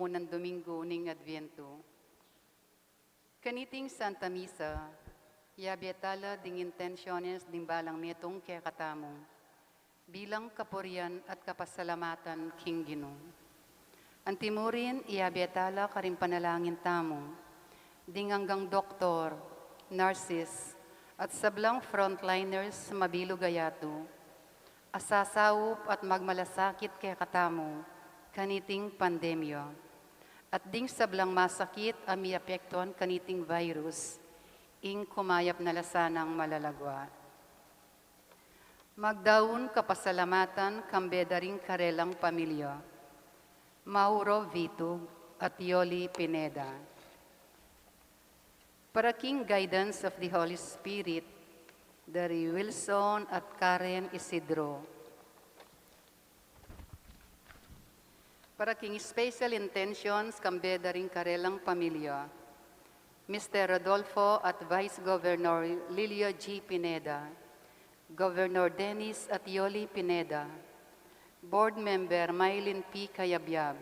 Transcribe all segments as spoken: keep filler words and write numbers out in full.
nang Domingo ning Adviento. Kaniting Santa Misa, iyabe tala ding intenciones ding balang metung kekatamu bilang kapurian at kapasalamatan king Ginu. Antimurin, iyabe tala karing panalangin tamu ding anggang doktor, nurses, at sablang frontliners mabilug a yatu a sasaup at magmalasakit kekatamu kaniting pandemya, at ding sablang masakit a miapektuan kaniting virus, ing kumayap na la sanang malagwa. Magdaun kapasalamatan kambe da ring karelang pamilya, Mauro Vitug at Yoli Pineda. Para king guidance of the Holy Spirit, da ri Wilson at Karen Isidro. Para king special intentions kambe da ring karelang pamilya, Mister Rodolfo at Vice Governor Lilio G. Pineda, Governor Dennis at Yoli Pineda, Board Member Mylene P. Cayabyab,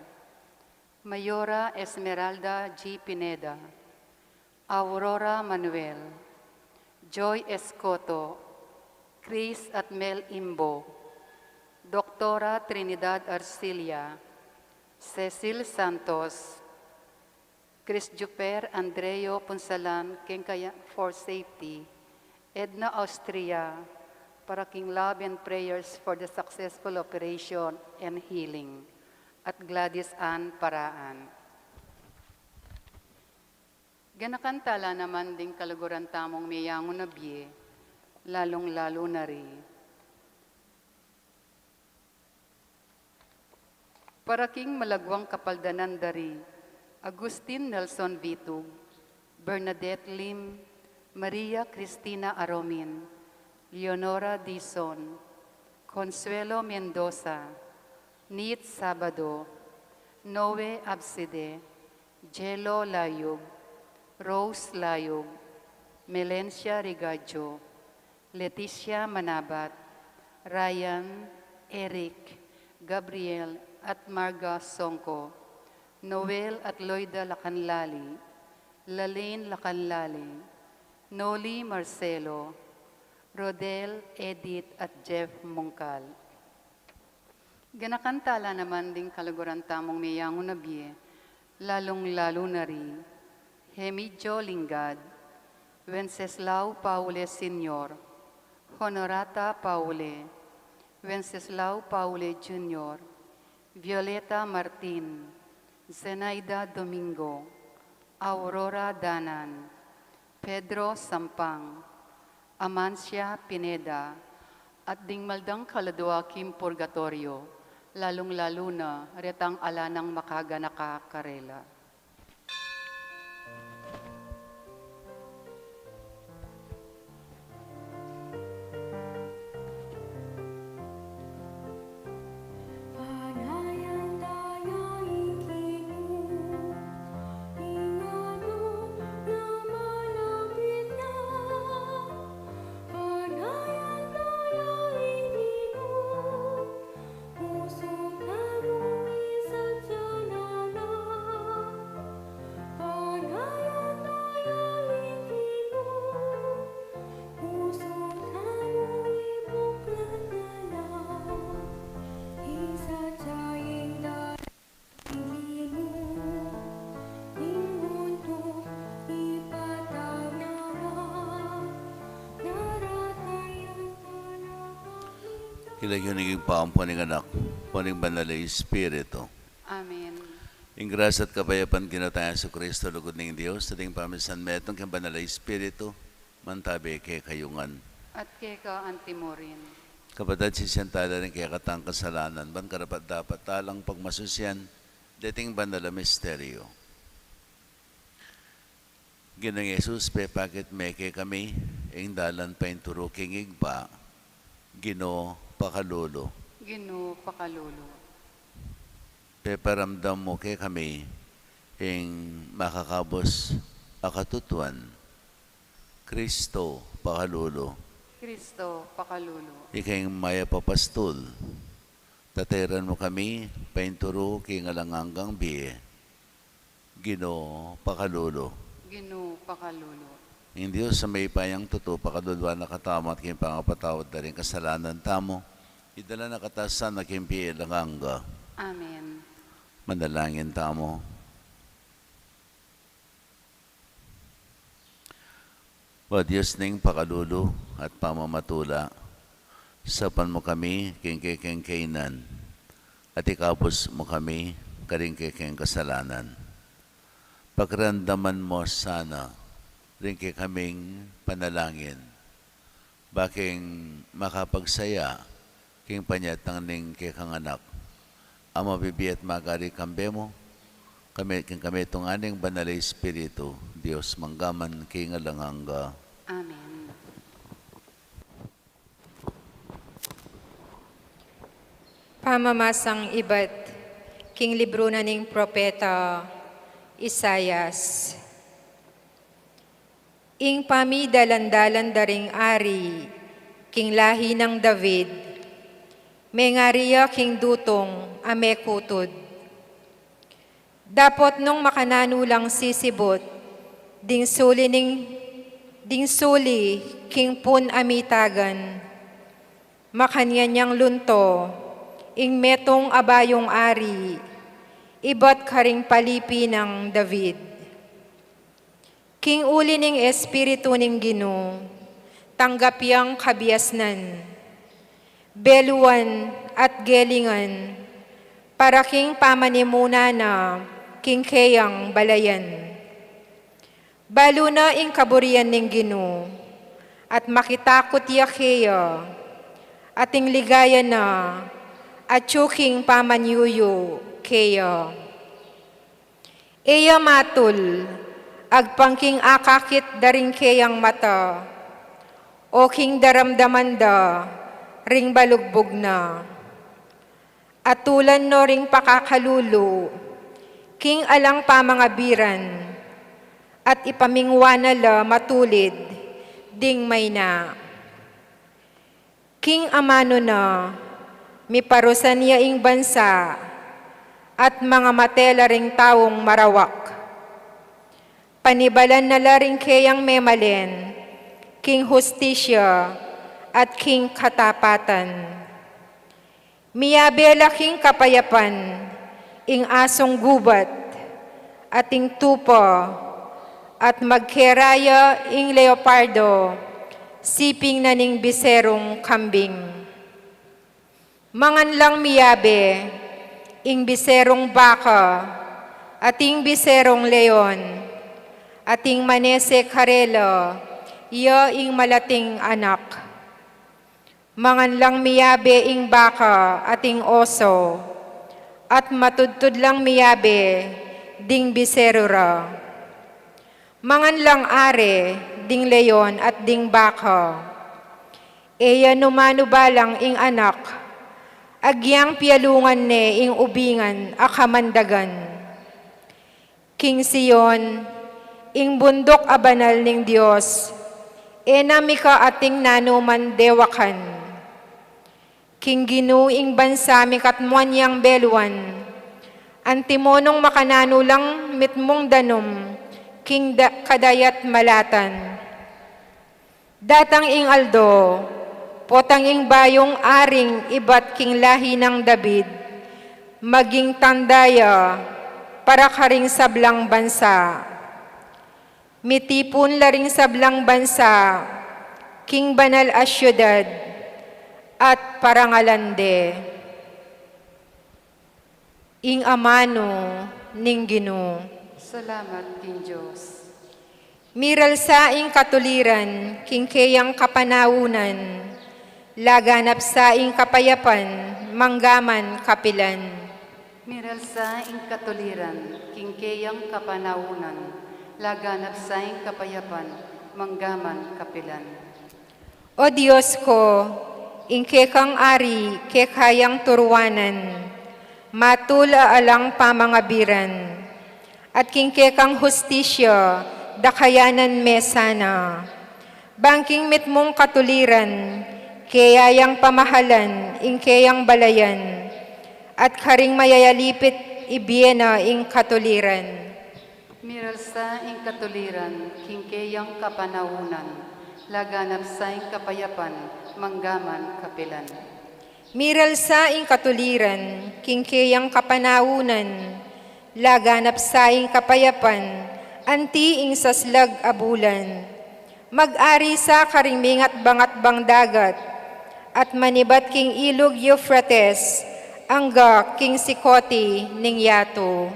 Mayora Esmeralda G. Pineda, Aurora Manuel, Joy Escoto, Chris at Mel Imbo, Doktora Trinidad Arcilia, Cecil Santos, Chris Juper Andreo Punsalan, keng kaya for safety, Edna Austria, para king love and prayers for the successful operation and healing, at Gladys Ann Paraan. Ganakan tala naman ding kaluguran tamung meyangu na bie, lalung-lalu na ri para king malagwang kapaldanan da ri Agustin Nelson Vitug, Bernadette Lim, Maria Cristina Aromin, Leonora Dizon, Consuelo Mendoza, Nit Sabado, Noe Abside, Jello Layug, Rose Layug, Melencia Rigajo, Leticia Manabat, Ryan, Eric, Gabriel, at Marga Songco, Noel at Loida Lacanlali, Lalaine Lacanlali, Noli Marcelo, Rodel, Edith, at Jeff Mungkal. Ganakan tala naman ding kaluguran tamung meyangu na bie, lalung-lalu na ri Hemidio Lingad, Wenceslao Paule Senior, Honorata Paule, Wenceslao Paule Junior, Violeta Martin, Zenaida Domingo, Aurora Danan, Pedro Sampang, Amancia Pineda, at ding mal dang kaladua king purgatoryo, lalung-lalu na retang ala nang makaganaka karela. King lagyu ning Ibpa, ampo ning Anak, ampo ning Banal a Espiritu. Amen. Ing grasya at kapayapan ning Ginu tang Jesucristo, lugud ning Dios, at ing pamisan metung king Banal a Espiritu, mantabi kekayu ngan. At keka antimurin. Kapatad, sisian tala ring kekatang kasalanan, ban karapat-dapat talang pagmasusian deting banal a misteryo. Ginung Jesus, pepakit me kekami ing dalan painturu king Ibpa. Ginu, pakalulu. Ginu, pakalulu. Peparamdam mu kekami ing makakabus a katutuan. Kristo, pakalulu. Kristo, pakalulu. Ika ing mayap a pastul, tatairan mu kami painturu king alang anggang bie. Ginu, pakalulu. Ginu, pakalulu. Ing Dios a mayupayang tutu pakaluluan na katamu at king pangapatawad da ring kasalanan tamu, idala na katamu sana king bie alang angga. Amen. Manalangin tamu. O Dios ning pakalulu at pamamatula, saupan mu kami king kekeng kainan, at ikabus mu kami karing kekeng kasalanan. Pakiramdaman mu sana ring kekaming panalangin, ba king makapagsaya king panyatang ning kekang Anak, a mabibie at magari kambe mu, kami, king kamitungan ning Banal a Espiritu, Dios mangga man king alang angga. Amen. Pamamasang ibat king libru na ning propeta Isaias. Ing pamidalan-dalan da ring ari king lahi nang David, mengari ya king dutung a mekutud. Dapot nung makananu lang sisibut ding suli ning, ding suli king pun a mitagan, makanyan yang lunto ing metung a bayung ari ibat karing palipi nang David. King uli ning Espiritu ning Ginu, tanggap yang kabiasnan, beluan at gelingan, para king pamanimuna na king keyang balayan. Balu na ing kaburian ning Ginu, at makitakut ya keya, at ing ligaya na atyu king pamanyuyu keya. E ya matul agpang king akakit da ring keyang mata, o king daramdaman da ring balugbug na. Atulan no ring pakakalulu king alang pamangabiran, at ipamingwa na la matulid ding maina. King amanu na, miparusan ya ing bansa, at mangamate la ring taung marawak. Panibalan na la ring keyang memalen king hustisya at king katapatan. Miyabe la king kapayapan ing asung gubat at ing tupa, at magkera ya ing leopardo siping na ning biserung kambing. Mangan lang miyabe ing biserung baka at ing biserung leon, at ing manese karela ya ing malating anak. Mangan lang miyabe ing baka at ing oso, at matudtud lang miyabe ding biseru ra. Mangan lang are ding leon at ding baka. E ya numanu balang ing anak, agyang pialungan ne ing ubingan a kamandagan. King Sion, ing bunduk a banal ning Dios, e na mika ating nanuman dewakan. King Ginu ing bansa mikatmuan yang beluan, antimo nung makananu lang mitmung danum king da-, kadayat malatan. Datang ing aldo, potang ing bayung aring ibat king lahi nang David, maging tanda ya para karing sablang bansa. Mitipun la ring sablang bansa king banal a siudad at parangalan de. Ing amanu ning Ginu. Salamat king Dios. Miralsa ing katuliran king keyang kapanaunan, laganap sa ing kapayapan manggaman kapilan. Miralsa ing katuliran king keyang kapanaunan, laganap sa ing kapayapan manggaman kapilan. O Dios ko, ing kekang ari keka yang turuanan, matul a alang pamangabiran, at king kekang hustisya dakayanan me sana. Bang king mitmung katuliran, keya yang pamahalan ing keyang balayan, at karing mayayalipit ibie na ing katuliran. Miralsa ing katuliran king keyang kapanaunan, laganap sa ing kapayapan manggaman kapilan. Miralsa ing katuliran king keyang kapanaunan, laganap sa ing kapayapan anti ing saslag a bulan. Mag-ari sa karing mingatbangatbang dagat, at manibat king ilug Euphrates, angga king sikoti ning yatu.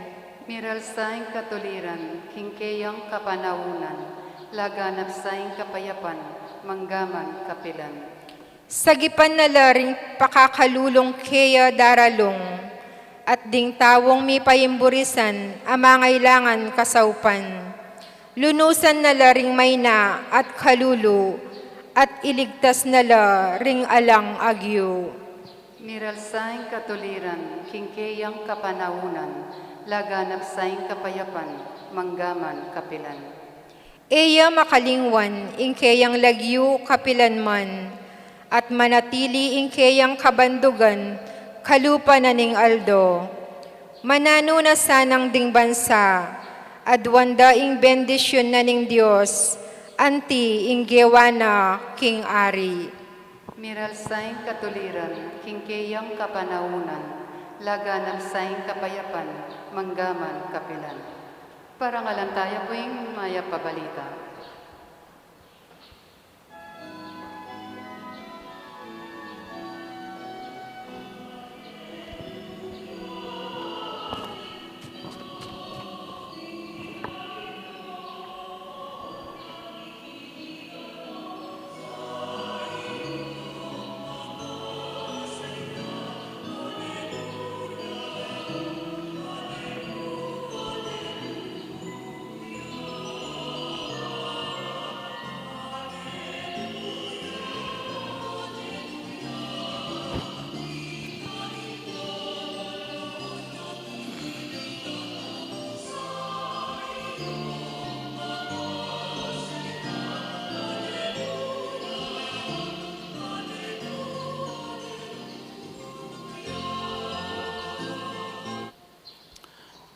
Miralsa ing katuliran king keyang kapanaunan, laganap sa ing kapayapan manggaman kapilan. Sagipan na la ring pakakalulung keya daralung, at ding taung mipaimburisan a mangailangan kasaupan. Lunusan na la ring maina at kalulu, at iligtas na la ring alang agyu. Miralsa ing katuliran king keyang kapanaunan, laganap sa ing kapayapan manggaman kapilan. E ya makalingwan ing keyang lagyu kapilan man, at manatili ing keyang kabandugan kalupa na ning aldo. Mananu na sanang ding bansa, aduan da ing bendisyun na ning Dios anti ing gewa na king ari. Miralsa ing katuliran king keyang kapanaunan, laganap sa ing kapayapan manggaman kapilan. Parangalan taya pu ing mayap a balita.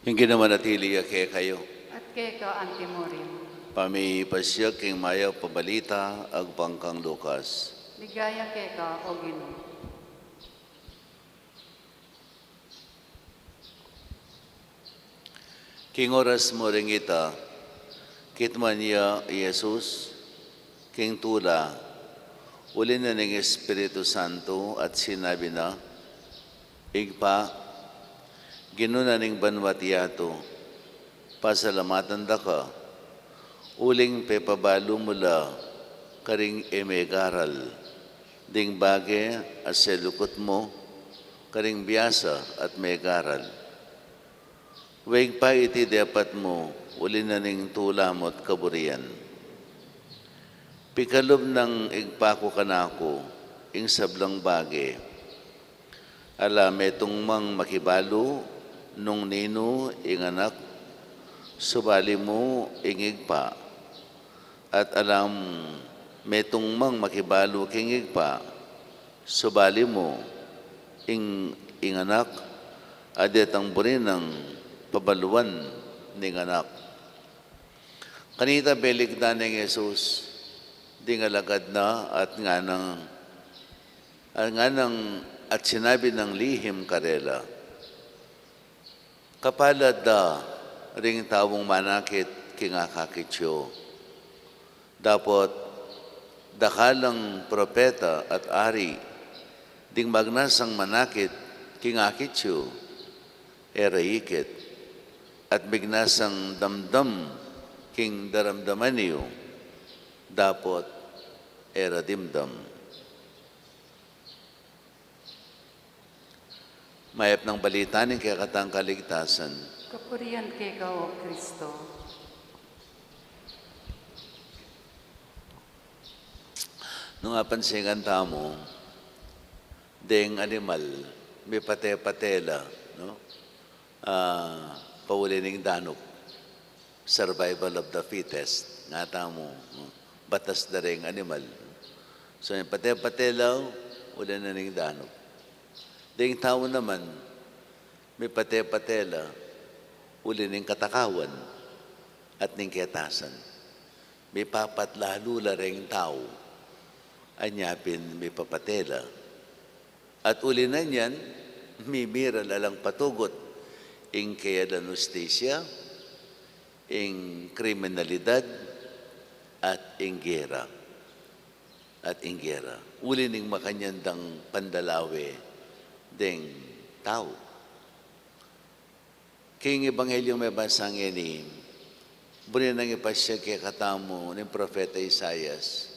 Ing Ginu manatili ya kekayu. At keka antimurin. Pamipasiag king mayap a balita agpang kang Lucas. Ligaya keka, O Ginu. King oras mu ring ita, kitman ya i Jesus king tula, uli na ning Espiritu Santo, at sinabi na, Ibpa, Ginu na ning banua't yatu, pasalamatan da ka, uling pepabalu mu la karing e megaral ding bage a selukut mu karing biasa at megaral. We Ibpa, iti depat mu, uli na ning tula mu't kaburian. Pikalub nang Ibpa ku kanaku ing sablang bage. Ala metung mang makibalu nung ninu ing Anak, subali mu ing Ibpa. At ala metung mang makibalu king Ibpa, subali mu ing, ing Anak, a detang buri nang pabaluan ning Anak. Kanita belikdan neng Jesus ding alagad na at nganang, at nganang, at sinabi nang lihim karela, Kapalad da ring taung manakit king akakit yu. Dapot dakal lang propeta at ari ding magnasang manakit king akit yu, e ra ikit, at mignasang damdam king daramdaman yu, dapot e ra dimdam. Mayap nang balita ning kekatang kaligtasan. Kapurian keka, O Kristo. Nung apansinan tamu, deng animal, mipate-pate la, no? Ah, pauli ning danup. Survival of the fittest. Nga tamu, no? Batas da reng animal. So, mipate-pate la, uli na ning danup. Deng tau naman, mipate-pate la, uli ning katakawan. at ning ketasan. Mipapatlalu la reng tau, anya pin mipapate la. At uli na niyan, mimira la lang patugut ing kaalang hustisya, ing kriminalidad, at ing gera. At ing gera. Uli ning makanyan dang pandalawe deng tau. King Ebanghelyo mebasa ngeni, buri nang ipasiag kekatamu ning propeta Isaias,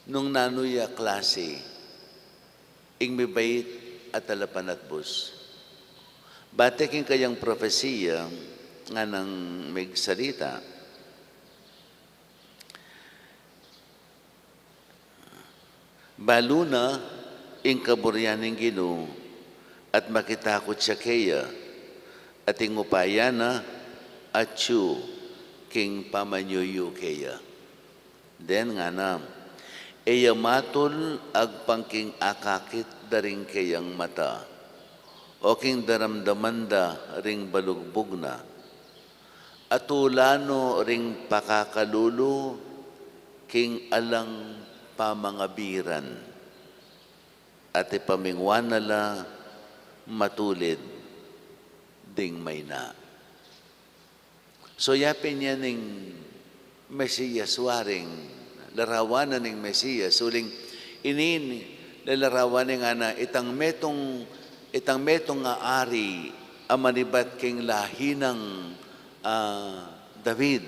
nung nanu ya klasi ing mibait a talapanatbus. Bate king kayang propesiya, nganang megsalita, balu na ing kaburian ning Ginu, at makitakut ya keya, at ing upaya na atyu king pamanyuyu keya. Then ngana, e ya matul agpang king akakit da ring keyang mata, o king daramdaman da ring balugbug na. Atula no ring pakakalulu king alang pamangabiran, at ipamingwa na la matulid ding maina. So, yapin ya ning Mesiyas waring, larawan na ning Mesiyas, uling ini, lalarawan ning ngana, itang metung, itang metung a ari, a manibat king lahi nang, ah, David.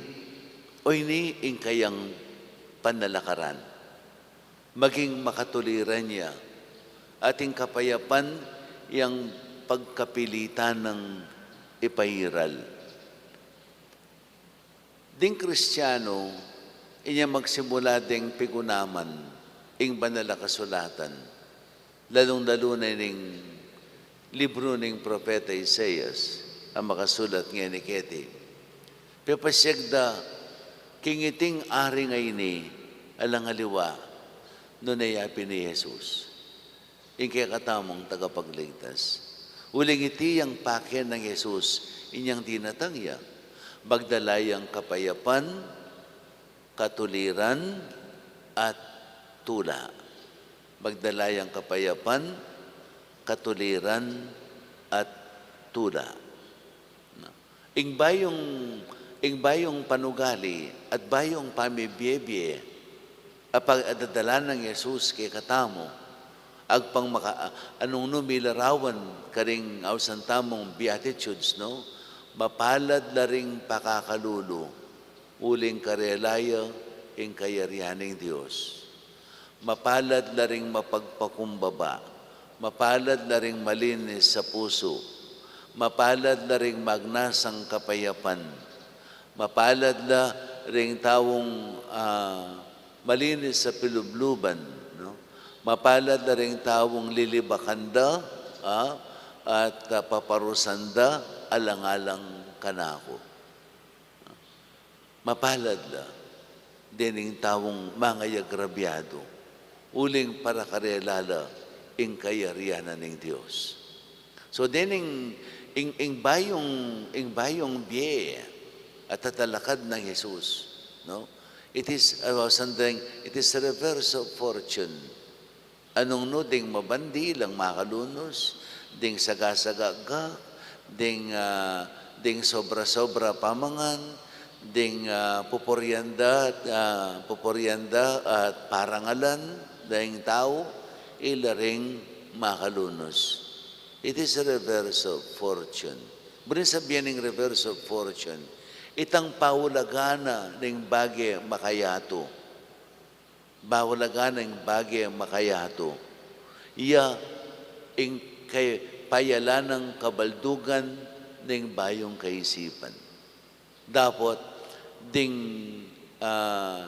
O ini ing kayang panalakaran. Maging makatuliran ya, at ing kapayapan yang pagkapilitan nang ipairal. Ding Kristiano, inya magsimula ding pigunaman ing Banal a Kasulatan, lalung-lalu na ning libru ning propeta Isaias, a makasulat ngeni keti. Pepasiag da king iting ari a ini, alang aliwa nune yapin i Jesus, ing kekatamung tagapagligtas. Uling iti yang pake nang Jesus, inyang dinatang ya, magdala yang kapayapan, katuliran, at tula. Magdala yang kapayapan, katuliran, at tula. Ing bayung, ing bayung panugali at bayung pamibie-bie a pagdadala nang Jesus kekatamu, agpang maka-, anung nu milarawan karing ausan tamung Beatitudes, no? Mapalad la ring pakakalulu, uling karela ya ing kayarian ning Dios. Mapalad la ring mapagpakumbaba, mapalad la ring malinis a pusu, mapalad la ring magnasang kapayapan, mapalad la ring taung, ah, malinis a pilubluban, no? Mapalad la ring taung lilibakan da, ah, at, ah, paparusan da alang-alang kanaku. Mapalad la dening taung mangayagrabyadu, uling para karela la ing kayarian na ning Dios. So, dening ing, ing bayung, ing bayung bie a tatalakad nang Jesus, no? It is, uh, something, it is reverse of fortune. Anung nu ding mabandi lang makalunus, ding saga-saga ga, ding, ah, ding sobra-sobra pamangan, ding, ah, pupurian da, ah, pupurian da at parangalan ding tau, ila ring makalunus. It is a reverse of fortune. Buri sabyan ning reverse of fortune, itang paulagan na ning bage makayatu. Paulagan na ing bage makayatu. Iya ing kay-, payalan nang kabaldugan ning bayung kaisipan. Dapot ding, ah,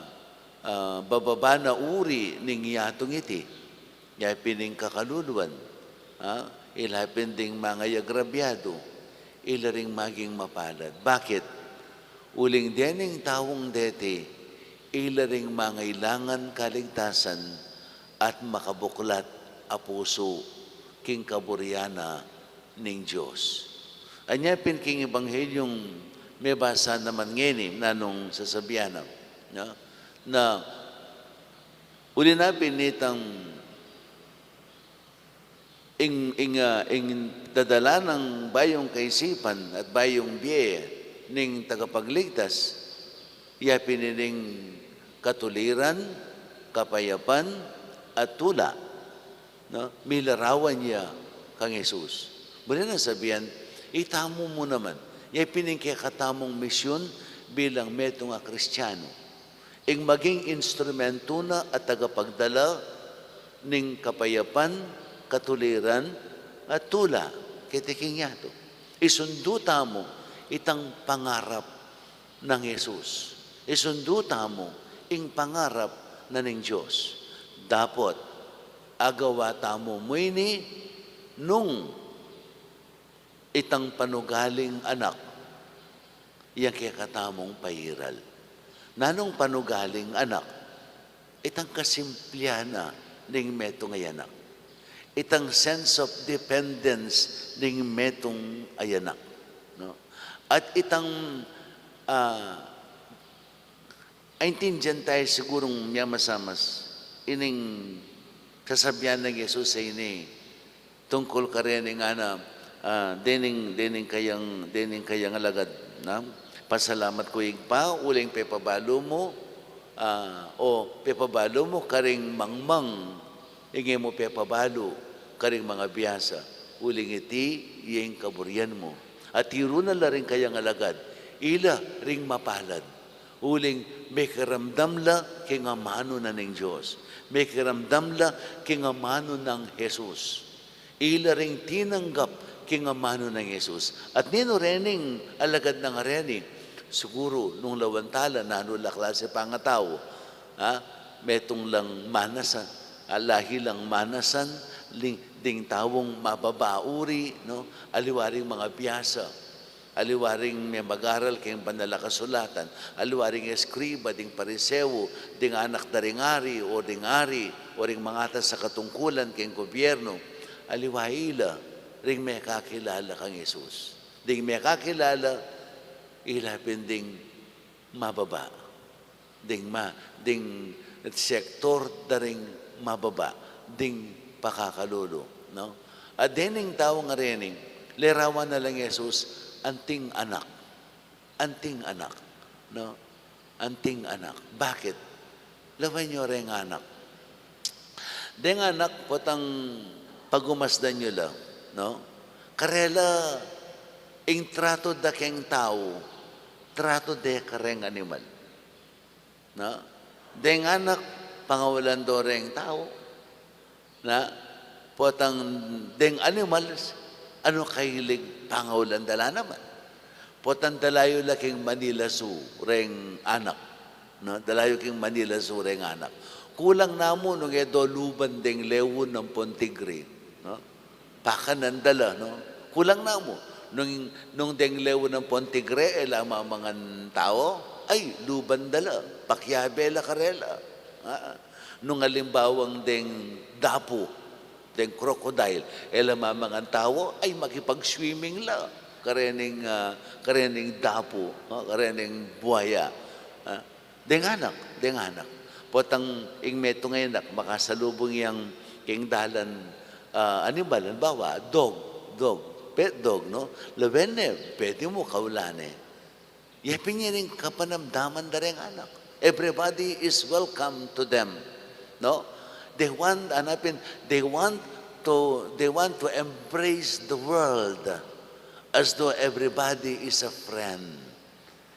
ah, bababa na uri ning yatung iti, yapin ing kakaluluan, ah, ila pin ding mangayagrabyadu, ila ring maging mapalad. Bakit? Uling dening taung deti, ila ring mangailangan kaligtasan at makabuklat a pusu king kaburian na ning Dios. Anya pin king Ebanghelyo nang Mebasa naman ngeni, nanung sasabian na, no? Na uli na pin itang ing, ing, ah, ing dadala nang bayung kaisipan at bayung bie ning tagapagligtas, ya pin ining katuliran, kapayapan, at tula, no? Milarawan ya kang Jesus. Buri nang sabian, itamu mu naman, ya pin ing kekatamung misyun bilang metung a Kristiano. Ing maging instrumentu na at tagapagdala ning kapayapan, katuliran, at tula keti king yatu. Isundu tamu itang pangarap nang Jesus. Isundu tamu ing pangarap na ning Dios. Dapot agawa tamu mu ini nung itang panugaling anak, yang kekatamung pairal. Nanung panugaling anak? Itang kasimplihan na ning metung a anak. Itang sense of dependence ning metung a anak, no? At itang, ah, aintindian tayu sigurung miyamasamas ining sasabian nang Jesus a ini tungkul kareni ngana, ah, dening, dening kayang, dening kayang alagad, na, "Pasalamat ku, Ibpa, uling pepabalu mu, ah, o pepabalu mu karing mangmang, ing e mu pepabalu karing mangabiasa, uling iti ya ing kaburian mu." At tiru na la ring kayang alagad, ila ring mapalad. Uling mekiramdam la king amanu na ning Dios. Mekiramdam la king amanu nang Jesus. Ila ring tinanggap king amanu nang Jesus. At ninu rening alagad nang reni? Siguru nung lawan tala nanu la klase pangatau, ha? Metung lang manasan, alahi lang manasan, ling, ding taung mababa uri, no? Aliwa ring mangabiasa. Aliwa ring memagaral keng Banal a Kasulatan, aliwa ring eskriba, ding Pariseo, ding anak da ring ari, o ding ari, o ring mangatas a katungkulan keng gobyerno, aliwa ila ring mekakilala kang Jesus. Ding mekakilala, ila pin ding mababa. Ding ma-, ding sektor da ring mababa, ding pakakalulu, no? At dening tau a reni, larawan na lang Jesus, anting anak. Anting anak, no? Anting anak. Bakit? Lawen yu reng anak. Deng anak, potang pagumasdan yu la, no? Karela, ing tratu da keng tau, tratu de kareng animal. Na, deng anak, pangaulan do reng tau. Na, potang deng animals, anu kailig pangaulan da la naman. Potang dala yu la king Manila Zoo reng anak. Na, dala yu king Manila Zoo reng anak. Kulang na mu nung e do luban deng lewu ampong tigre. No? Pakanan da la, no? Kulang na mu. Nung, nung deng lewu ampong tigre, e la mamangan tau, ay, luban da la. Pakiabe la karela. Ah, nung alimbawang deng dapu, deng crocodile, e la mamangan tau, ay, makipag-swimming la. Karening, ah, karening dapu, no? Karening buaya. Ah, Deng anak, deng anak. Potang ing metung a anak, makasalubung yang king dalan, ah, animal, halimbawa, dog, dog, pet dog, no? Lawen ne, pwede mu kaulan ne. Ya pin ing kapanamdaman da reng anak. Everybody is welcome to them, no? They want, anu pin, they want to, they want to embrace the world as though everybody is a friend.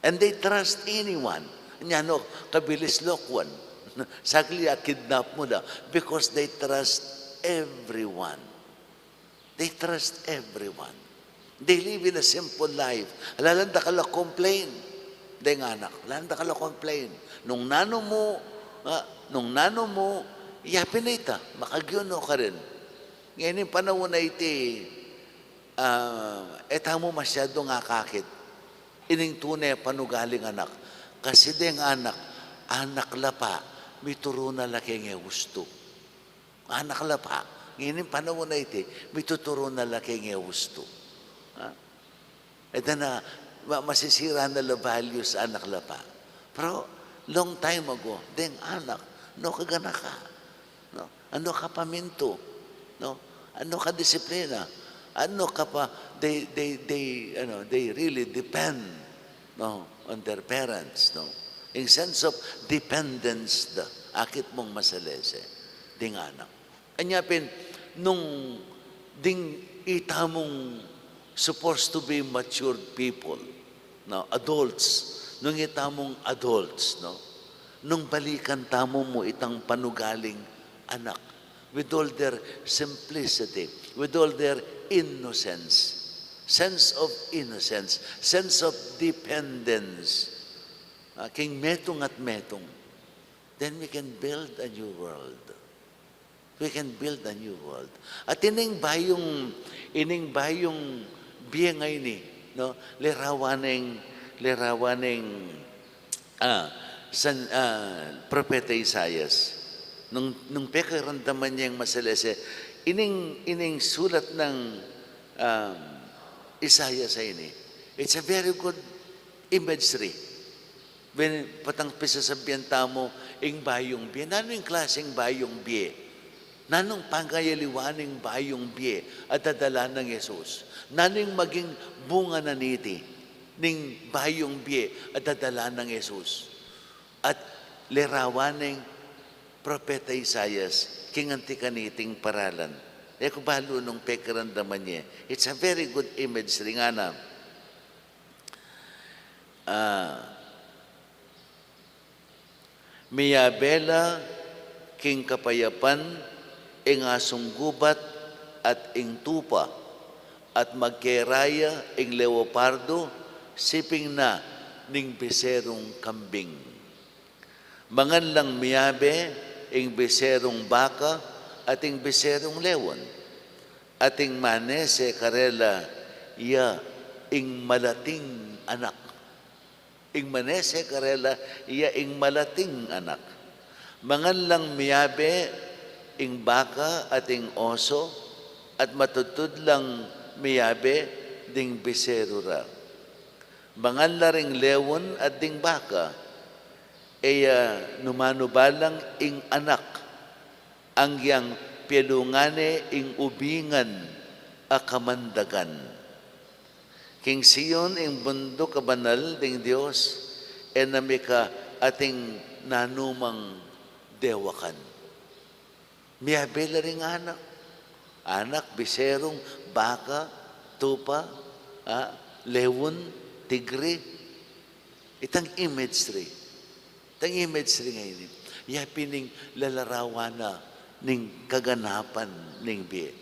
And they trust anyone. Nya no, kabilis lo kwan. Saglit a kidnap mu la. Because they trust everyone. They trust everyone. They live in a simple life. Ala lang dakal a complain. Deng anak, ala lang dakal a complain. Nung nanu mu, ah, nung nanu mu, ya pin ita, makaginu ka rin. Ngeni ing panaun a iti, ah, e tamu masyadung akakit ining tune panugaling anak. Kasi deng anak, anak la pa, mituru na la keng e ustu. Anak la pa, ngeni ing panaun a iti, mituturu na la keng e ustu. Ha? E da na, ma-, masisira na la values anak la pa. Pero long time ago, deng anak, nu ka ganaka, no? Anu ka pamintu, no? Anu ka disiplina? Anu ka pa, they, they, they, ano, they really depend, no, on their parents, no? Ing sense of dependence da, akit mung masalese, ding anak. Anya pin, nung ding itamung supposed to be matured people, no, adults, nung itamung adults, no, nung balikan tamu mu itang panugaling anak, with all their simplicity, with all their innocence, sense of innocence, sense of dependence, ah, king metung at metung, then we can build a new world. We can build a new world. At ining bayung, ining bayung bie ngeni, no? Lerawan neng, lerawan neng, ah, San, ah, Propeta Isaias. Nung, nung pekiramdaman yang masalese, ining, ining sulat nang, ah, Isaias a ini, it's a very good imagery. When, potang pisasabian tamu, ing bayung bie. Nanu ing klaseng bayung bie? Nanung pangayaliwan ning bayung bie a dadala nang Jesus? Nanu ing maging bunga na niti ning bayung bie a dadala nang Jesus? At lerawan neng Propeta Isaias king anti kaniting paralan. E ku balu nung pekiramdaman ye. It's a very good image ring ana. Ah, miyabe la king kapayapan ing asung gubat at ing tupa, at magkeraya ing leopardo siping na ning biserung kambing. Mangan lang miyabe ing biserung baka at ing biserung lewon, at ing manese karela ya ing malating anak. Ing manese karela ya ing malating anak. Mangan lang miyabe ing baka at ing oso, at matudtud lang miyabe ding biseru ra. Mangan la ring lewon at ding baka, e ya numanu balang ing anak, anggiyang pialungan ne ing ubingan a kamandagan. King Sion, ing bunduk a banal ding Dios, e na mika ating nanumang dewakan. Miyabe la ring anak. Anak, biserung, baka, tupa, ah, lewon, tigre. Itang imagery. Itang imagery ngeni. Ya pin ing lalarawan na ning kaganapan ning bie.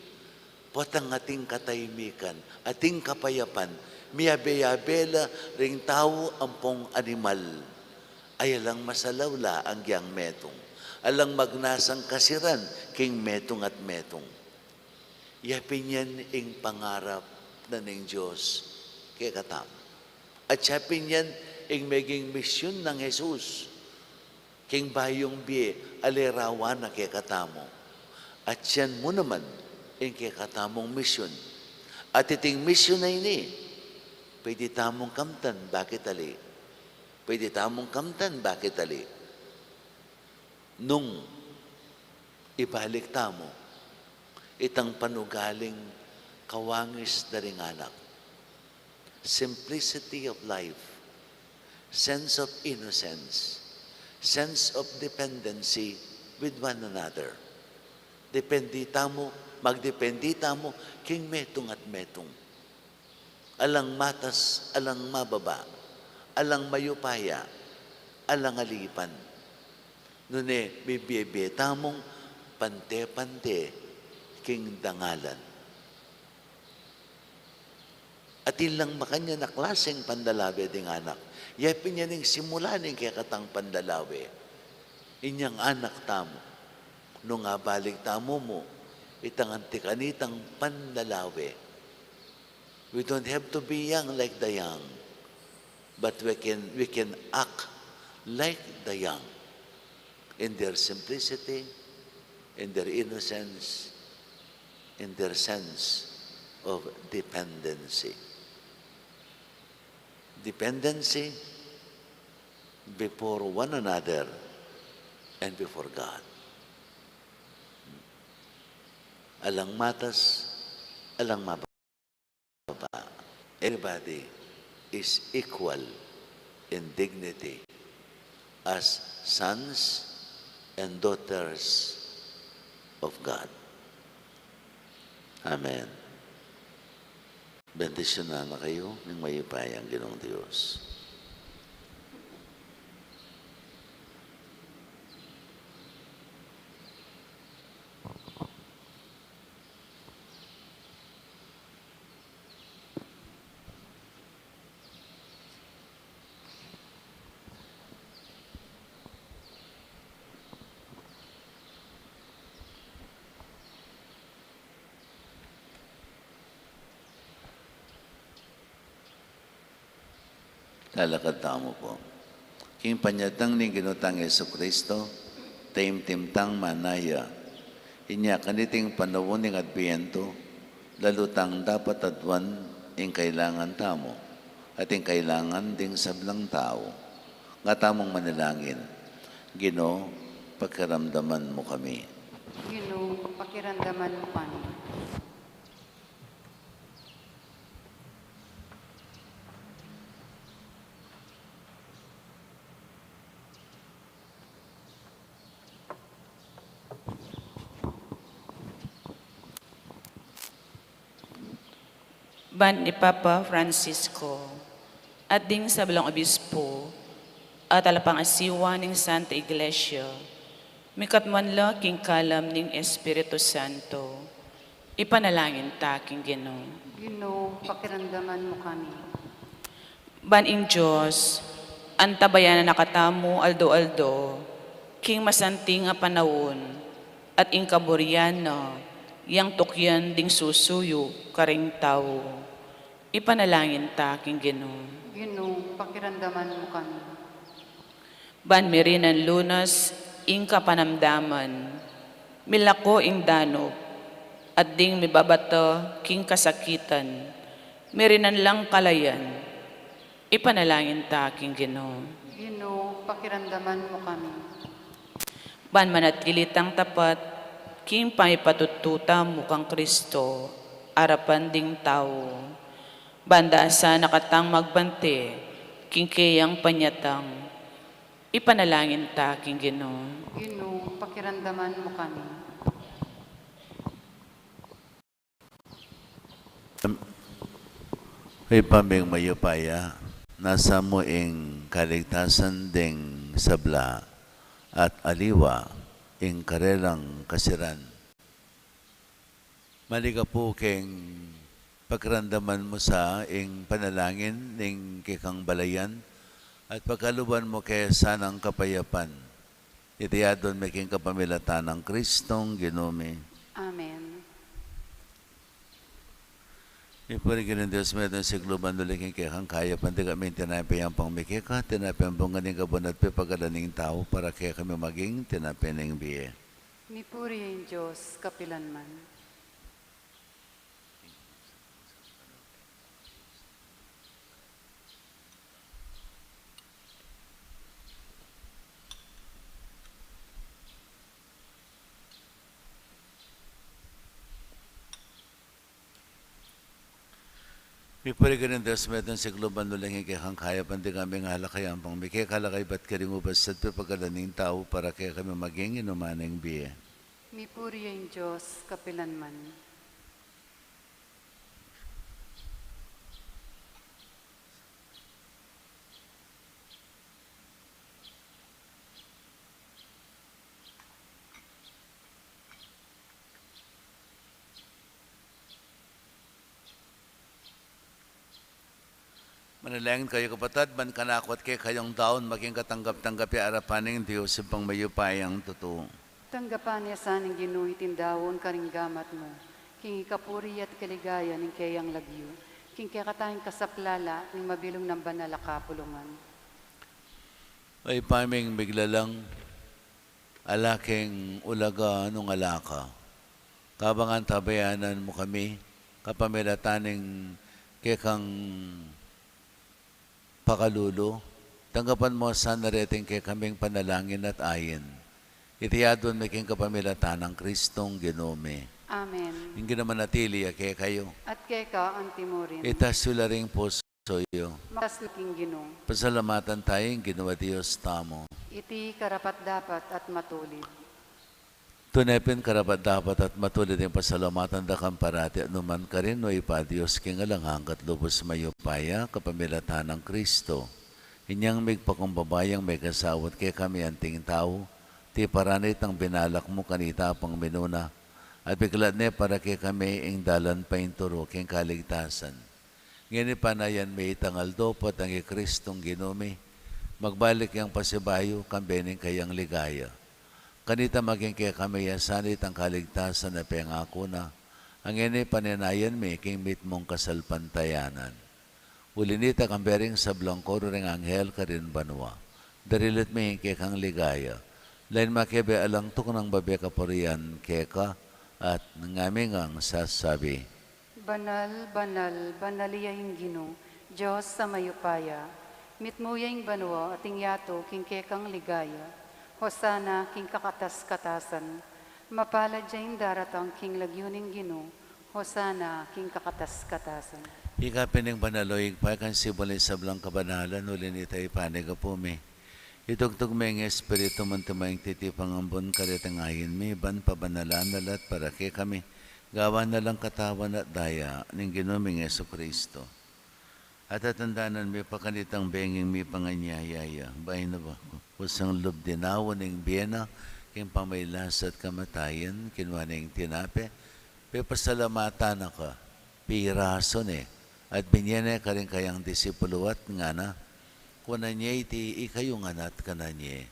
Potang ating katahimikan, ating kapayapan, miyabe-yabe la ring tau ampong animal. Ay alang masalawla anggiyang metung. Alang magnasang kasiran king metung at metung. Ya pin yan ing pangarap na ning Dios kekatamu. At ya pin yan ing meging misyun nang Jesus king bayung bie a lerawan na kekatamu. At yan mu naman ing kekatamung misyun. At iting misyun a ini, pwede tamung kamtan bakit ali. Pwede tamung kamtan bakit ali. Nung ibalik tamu itang panugaling kawangis da ring anak. Simplicity of life, sense of innocence, sense of dependency with one another. Depende tamu, magdepende tamu king metung at metung. Alang matas, alang mababa, alang mayupaya, alang alipan. Nune bibie-bie tamung pante-pante king dangalan. Atin lang makanyan a klaseng panlalawe ding anak. Ya pin yan ing simula ning kekatang panlalawe. Inyang anak tamu. Nung abalik tamu mu, itang anti kanitang panlalawe. We don't have to be young like the young, but we can, we can act like the young in their simplicity, in their innocence, in their sense of dependency. dependency before one another and before God. Alang matas, alang mababa. Everybody is equal in dignity as sons and daughters of God. Amen. Bendisyunan na kayu ning mayupayang Ginung Dios. Talakad tamu pu. King panyatang ning Ginu tang Jesucristo, taimtim tang manaya. Inya kaniting panaun ning Adbientu, lalu tang dapat aduan ing kailangan tamu, at ing kailangan ding sablang tau. Nga tamung manalangin, Ginu, pakiramdaman mu kami. Ginu, pakiramdaman mu kami. Ban i Papa Francisco, at ding sablang obispo, at talapangasiwa ning Santa Iglesia, mikatmuan la king kalam ning Espiritu Santo, ipanalangin ta king Ginu. Ginu, pakiramdaman mu kami. Ban ing Dios, antabayanan na katamu aldo-aldo, king masanting a panaun, at ing kaburian na, yang tukyan ding susuyu karing tau. Ipanalangin ta king Ginu. Ginu, pakiramdaman mu kami. Ban mirinan lunas ing kapanamdaman, milako ing danup, at ding mibabata king kasakitan, mirinan lang kalayan, ipanalangin ta king Ginu. Ginu, pakiramdaman mu kami. Ban manatili tang tapat king pamipatutu tamu kang Kristo, arapan ding tau. Ban dasa na katang magbante king keyang panyatang, ipanalangin ta king Ginu. Ginu, pakiramdaman mu kami. Ibpa ming mayupaya, nasa mu ing kaligtasan ding sabla at aliwa ing karelang kasiran. Maligapu keng pakiramdaman mu sa ing panalangin ning kekang balayan at pagkaluban mu ke sanang kapayapan. Iti adwan mi king kapamilatan nang Kristong Ginu mi. Amen. Mipuri king Dios, metung sikluban duli king kekang kayapan, dikami ing tinape yang pangmikeka, tinape yang bunga ning kabun at pepagalan ning tau, para kekami maging tinape ning bie. Mipuri ing Dios kapilanman. Mipuri king Dios, metung sikluban duli king kekang kayapan, dikami ing alak a yang pangmikeka, kaybat karing ubas at pepagalan ning tau, para kekami maging inuman ning bie. Mipuri ing Dios kapilanman. Manalangin kayu, kapatad, ban kanaku at kekayung daun maging katanggap-tanggap ya arapan ning Dios Ibpang mayupayang tutu. Tanggapan na sa ning Ginu iting daun karing gamat mu, king ikapuri at kaligayan ning keyang lagyu, king kekatang kasaplalan ning mabilug nang banal a kapulungan. Ibpa ming miglalang, ala keng ulaga nung ala ka. Kabang antabayanan mu kami, kapamilatan ning kekang pakalulu, tanggapan mu sana reting kekaming panalangin at ain. Iti aduan mi king kapamilatan nang Kristong Ginu mi. Amen. Ing Ginu manatili ya kekayu. At keka antimurin. Itas yu la ring pusu yu. Makas na king Ginu. Pasalamatan tamu ing Ginu a Dios tamu. Iti karapat-dapat at matulid. Tune pin karapat-dapat at matulid ing pasalamatan da kang parati at nukarin man, O Ibpa, Dios king alang angga at lubos mayupaya, kapamilatan nang Kristo. Inyang migpakumbaba yang mekasawat kekami anting tau, tiparan ne itang binalak mu kanita pang minuna, at biklat ne para kekami ing dalan painturu king kaligtasan. Ngeni panayan mi itang aldo, potang i Kristong Ginu mi, magbalik yang pasibayu, kambe ning kayang ligaya. Kanita maging kekami ya sana itang kaligtasan a pengaku na, a ngeni panenayan mi king mitmung kasalpantayanan. Uli nita kambe ring sablang koro ring anghel karin banua, darilit mi ing kekang ligaya. Lain makebe alang tuknang babie kapurian keka, at ngaming sasabi. Banal, banal, banal ya ing Ginu, Dios a mayupaya. Mitmu ya ing banua at ing yatu king kekang ligaya. Hosana king kakatas-katasan. Mapalad ya ing daratang king lagyu ning Ginu. Hosana king kakatas-katasan. Ika pin ing banal, O Ibpa, ika ing sibul ning sablang kabanalan, uli nita ipanyawad mi. Itugtug me ing Espiritu mu anti mayang titipang ambun karetang ain mi, ban pabanalan na la at para kekami gawan na lang katawan at daya ning Ginu ming Jesucristo. At tatandanan mi pa kanitang bengi ing mipanganyaya ya, bayu na ba kusang lub dinaun ing bie na king pamagkasakit at kamatayan, kinua ne ing tinape, pepasalamatan na ka, pirasu ne, at binie ne karing kayang disipulu at ngana, kunan ye iti ikayu ngan at kanan ye.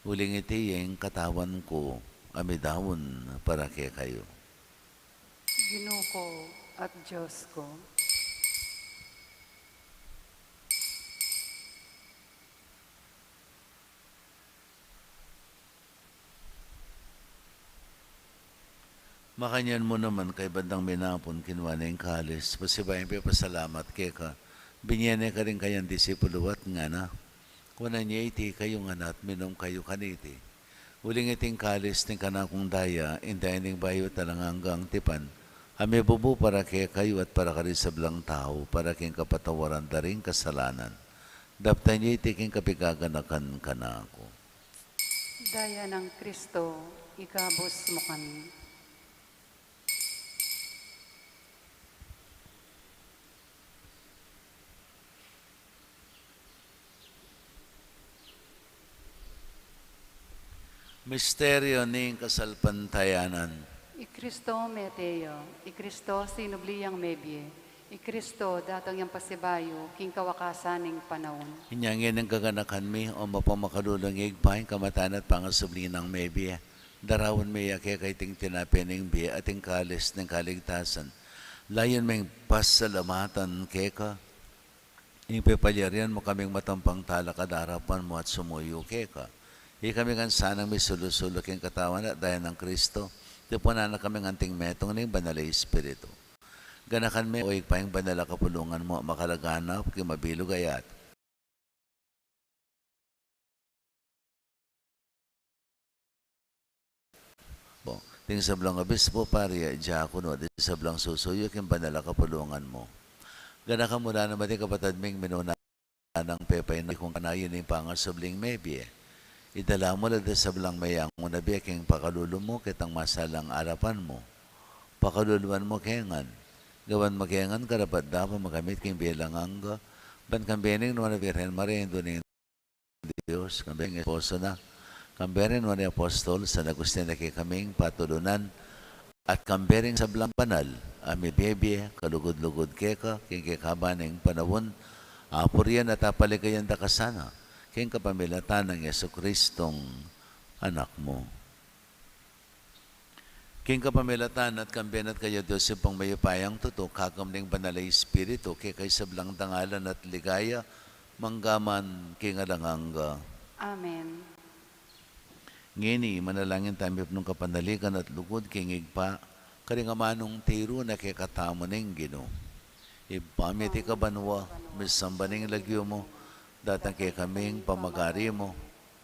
Uling iti ing katawan ku a midaun para kekayu. Ginu ku at Dios ku. Makanyan mu naman, kaybat dang minapun, kinua ne ing kalis, pasibayu yang pepasalamat keka, binie ne karing kayang disipulu at ngana, kunan ye iti ikayu ngan at minum kayu kaniti. Uling iti ing kalis ning kanakung daya, ing daya ning bayu at alang anggang tipan, a mibubu para kekayu at para karing sablang tau, para king kapatawaran da ring kasalanan. Daptan ye iti king kapaganakan kanaku. Daya nang Kristo, ikabus mu kami. Misteryu ning kasalpantayanan. I Kristo mete ya, i Kristo sinubli yang mebie, i Kristo datang yang pasibayu king kawakasan ning panaun. Inya ngeni gaganakan mi, o mapamakalulung Ibpa, ing kamatayan at pangasubli nang mebie. Daraun mi ya keka iting tinape ning bie at ing kalis ning kaligtasan. Layun ming pasalamatan keka ing pepalyarian mu kaming matampang talakad king arapan mu at sumuyu keka. Ikami ngan sanang misulu-sulu king katawan at daya nang Kristo, tipunan na kaming anting metung ning Banal a Espiritu. Ganakan me, o Ibpa, ing banal a kapulungan mu a makalaganap king mabilug a yatu. Ding sablang obispo, pari, diakono, ding sablang susuyu king banal a kapulungan mu. Ganakan mu la naman ding kapatad ming minuna nang pepainakit kung kanayan ing pangasubling mebie. Idala mu la ding sablang meyangu na bie king pakalulu mu ketang masalang arapan mu. Pakaluluan mu ke ngan. Gawan mu ke ngan karapat-dapat makamit king bie alang angga, ban kambe ning Nuan a Virgen Maria, Indu ning Dios, kambe ring esposo na, kambe ring nuan a apostol San Agustin a kekaming patulunan, at kambe ring sablang banal a mibie-bie kalugud-lugud keka king kekaban ning panaun, apurian at apaligayan da ka sana king kapamilatan nang Jesucristong Anak mu. King kapamilatan na at kambe na at kaya, Dios Ibpang mayupayang tutu, kakambe ning Banal a Espiritu, keka ing sablang dangalan at ligaya, mangga man king alang angga. Amen. Ngeni, manalangin tamu mipnung kapanaligan at lugud king Ibpa, karing amanung tiru na kekatamu ning Ginu. Ibpa mi, atiu ka banua, misamban ya ing lagyu mu, datang kekami ing pamagari mu,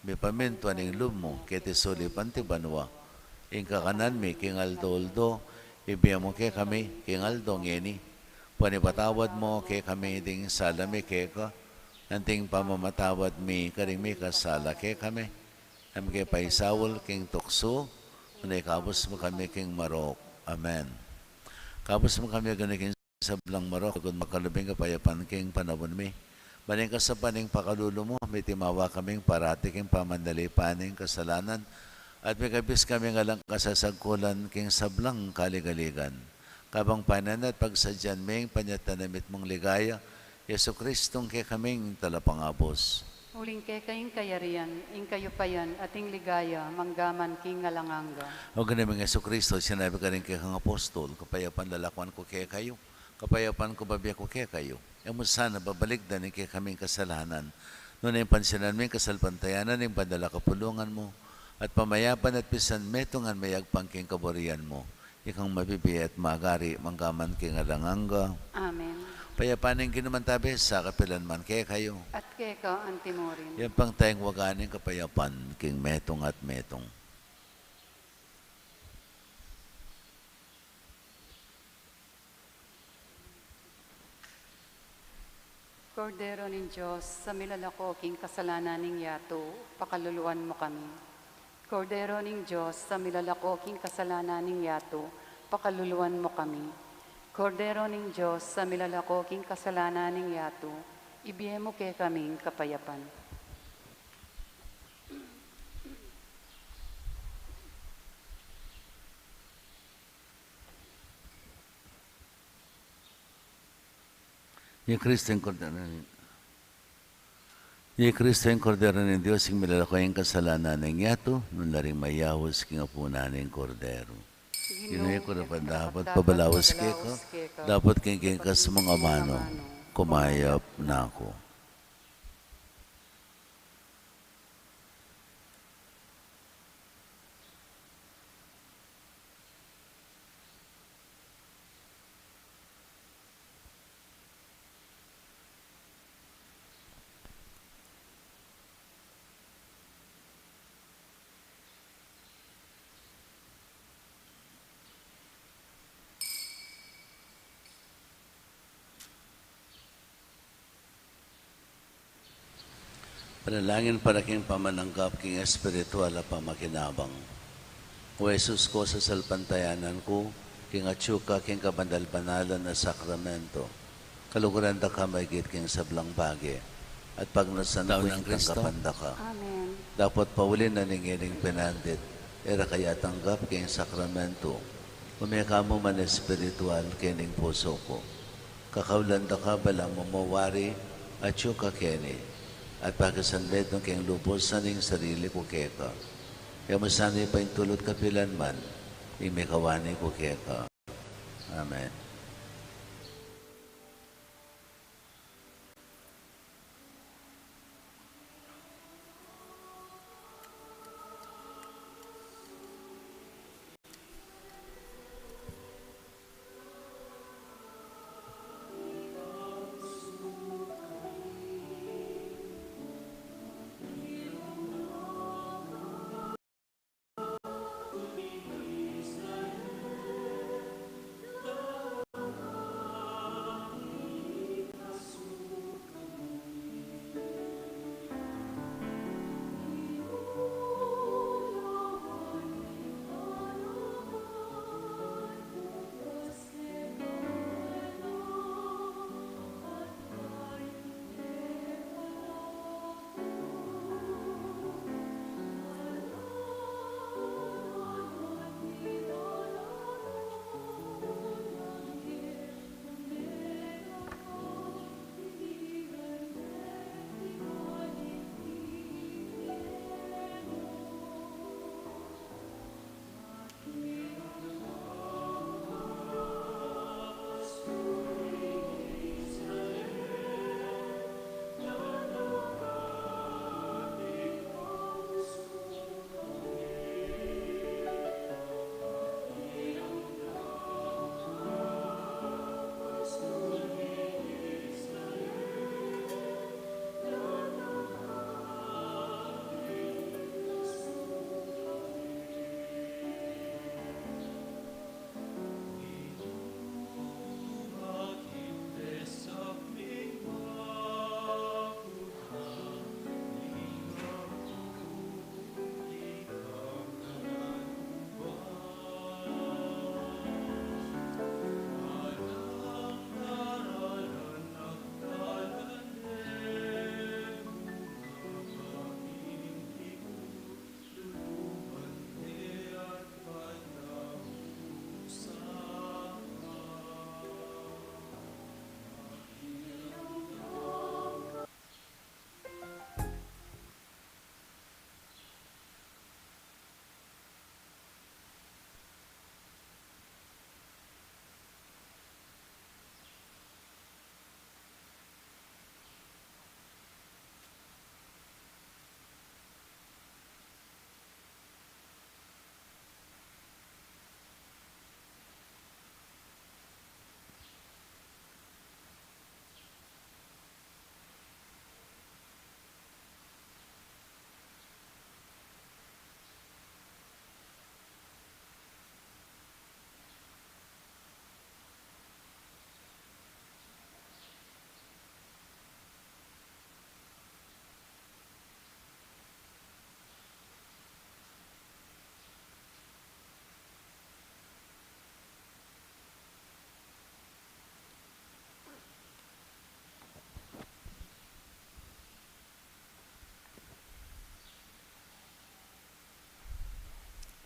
mipamintuan ing lub mu keti sulip anti banua. Ing kakanan mi king aldo-aldo ibie mu kekami king aldo ngeni. Ban ipatawad mu kekami ding sala mi keka, anti ing pamamatawad mi karing mikasala kekami. E mu ke paisaul king tuksu, nune ikabus mu kami king marok. Amen. Ikabus mu kami, O Ginu, king sablang marok, agud makalub ing kapayapan king panaun mi. Ban ing kasapan ning pakalulu mu, mitimawa kaming parati king pamanalipan ning kasalanan, at mikabus kaming alang kasasagkulan king sablang kaligaligan. Kabang panenan at pagsadyan mi ing panyatang na mitmung ligaya, Jesucristo, ing kekaming talapangabus. Uling keka ing kayarian, ing kayupayan, at ing ligaya, manggaman king alang angga. O Ginu ming Jesucristo, sinabi mu karing kekang apostol, kapayapan lalakwan ku kekayu, kapayapan ku bibie ku kekayu. E mu sana babalikdan ing kekaming kasalanan, nune pansinan mu ing kasalpantayanan ning banal a kapulungan mu, at pamayapan at pisanmetungan mayagpang king kaburian mu. Ikang mabibie at magari manggaman king alang angga. Amen. Kapayapan ning Ginu mantabe sa kapilan man kekayu. At keka antimurin. Yan pang tayang waga ning kapayapan king metung at metung. Kordero ning Dios, sa milalako king kasalanan ning yatu, pakaluluan mu kami. Kordero ning Dios, sa milalako king kasalanan ning yatu, pakaluluan mu kami. Kordero ning Dios, sa milalako king kasalanan ning yatu, ibie mu kekaming kapayapan. Ni Kristo ing Kordero ning, ni Kristo ing Kordero ning Dios, ing milalako king kasalanan ning yatu, nune la ring mayaus king apunan ning Kordero. Ginu, e ku na dapat pabalaus keka, dapot king kekang amanu, kumayap na ku. Panalangin para king pamananggap king espiritual a pamakinabang. O Jesus ku, sasalpantayanan ku king atyu ka king kabanal-banalan a sakramento. Kaluguran da ka maigit king sablang bage, at pagnasan ku ing tanggapan da ka. Amen. Dapot pauli na ning ngening penandit, e ra ka atanggap king sakramento, ume ka mu man espiritual kening pusu ku. Kakaulan da ka balamu mo wari atyu ka keni, at pakisanmetung ke ing lubus ning sarili ku keka. E mu sana ipaintulut kapilan man ing mikawani ku keka. Amen.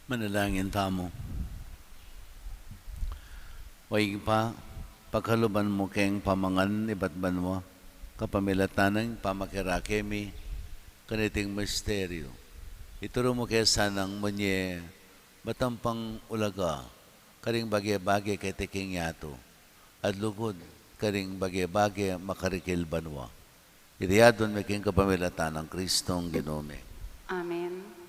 Manalangin tamu. O Ibpa, pakaluban mu keng pamangan ibat banua, kapamilatan nang pamakirake mi kaniting misteryu. Ituru mu ke sanang munye matampang ulaga karing bage-bage keti king yatu, at lugud karing bage-bage makarikil banua. Iti adwan mi king kapamilatan nang Kristong Ginu mi. Amen.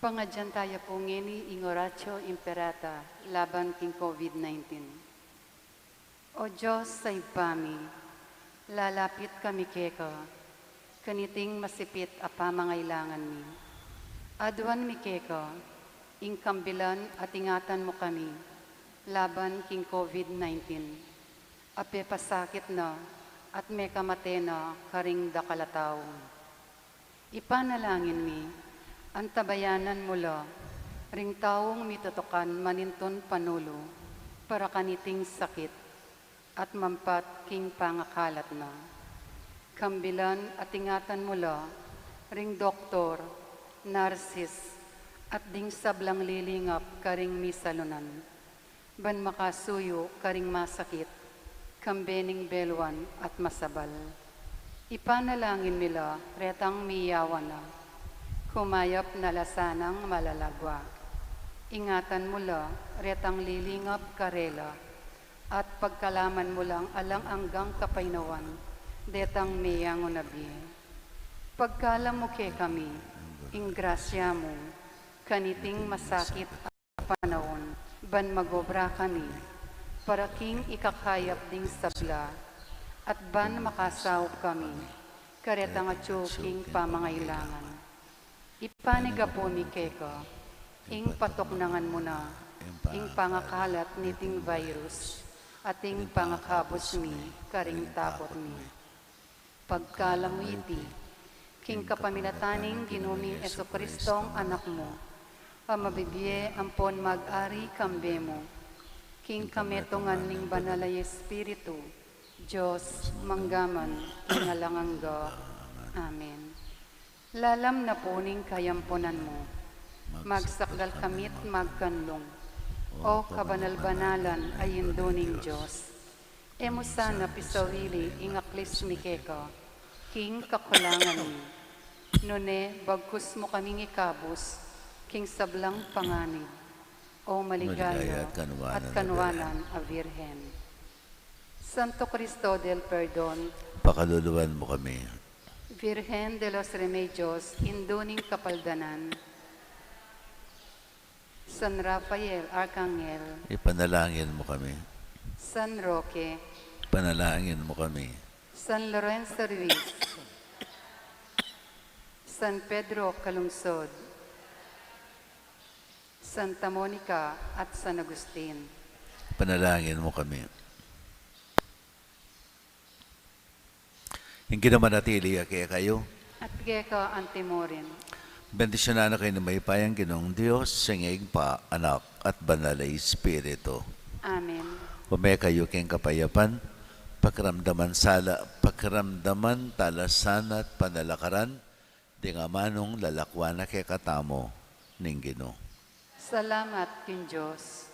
Pangadyan taya pu ngeni ing Oratio Imperata laban king COVID nineteen. O Dios a Ibpa mi, lalapit kami keka kaniting masipit a pamangailangan mi. Adwan mi keka ing kambilan at ingatan mu kami laban king COVID nineteen a pepasakit na at mekamate na karing dakal a tau. Ipanalangin mi, antabayanan mu la ring taung mitutukan manintun panulu para kaniting sakit at mampat king pangakalat na. Kambilan at ingatan mu la ring doktor, narsis, at ding sablang lilingap karing misalunan, ban makasuyu karing masakit, kambe ning beluan at masabal. Ipanalangin mi la retang miyawan na, kumayap na la sanang malalagua. Ingatan mu la retang lilingap karela, at pagkalaman mu lang alang anggang kapaynawan detang meyangu na bie. Pagkalam mu kekami ing grasya mu kaniting masakit a panaun, ban magobra kami para king ikakayap ding sabla, at ban makasaup kami karetang atyu king pamangailangan. Ipanyawad mi keka ing patuknangan mu na ing pangakalat niting virus, at ing pangakabus mi karing takut mi. Pagkalam mu iti king kapamilatan ning Ginu ming Jesucristong Anak mu, a mabibie ampon mag-ari kambe mu king kametungan ning Banal a Espiritu, Dios, mangga man king alang angga. Amen. Lalam na pu ning kayampunan mu, magsakdal kami't magkanlung, O kabanal-banalan a Indu ning Dios. E mu sana pisawili ing aklis mi keka king kakulangan mi, nune bagkus mu kaming ikabus king sablang panganib, O maligaya at kanuanan a Birhen. Santo Cristo del Perdon, pakaluluan mu kami. Virgen de los Remedios, Indu ning Kapaldanan, San Rafael Arkanghel, ipanalangin mu kami. San Roque, ipanalangin mu kami. San Lorenzo Ruiz, San Pedro Calungsod, Santa Monica, at San Agustin, ipanalangin mu kami. Ing Ginu manatili ya kekayu. At keka antimurin. Bendisyunan na kayu ning mayupayang Ginung Dios, ing Ibpa, Anak, at Banal a Espiritu. Amen. Ume kayu king kapayapan, pakiramdaman sala, pakiramdaman talasan at panalakaran, ding amanung lalakwan na kekatamu ning Ginu. Salamat king Dios.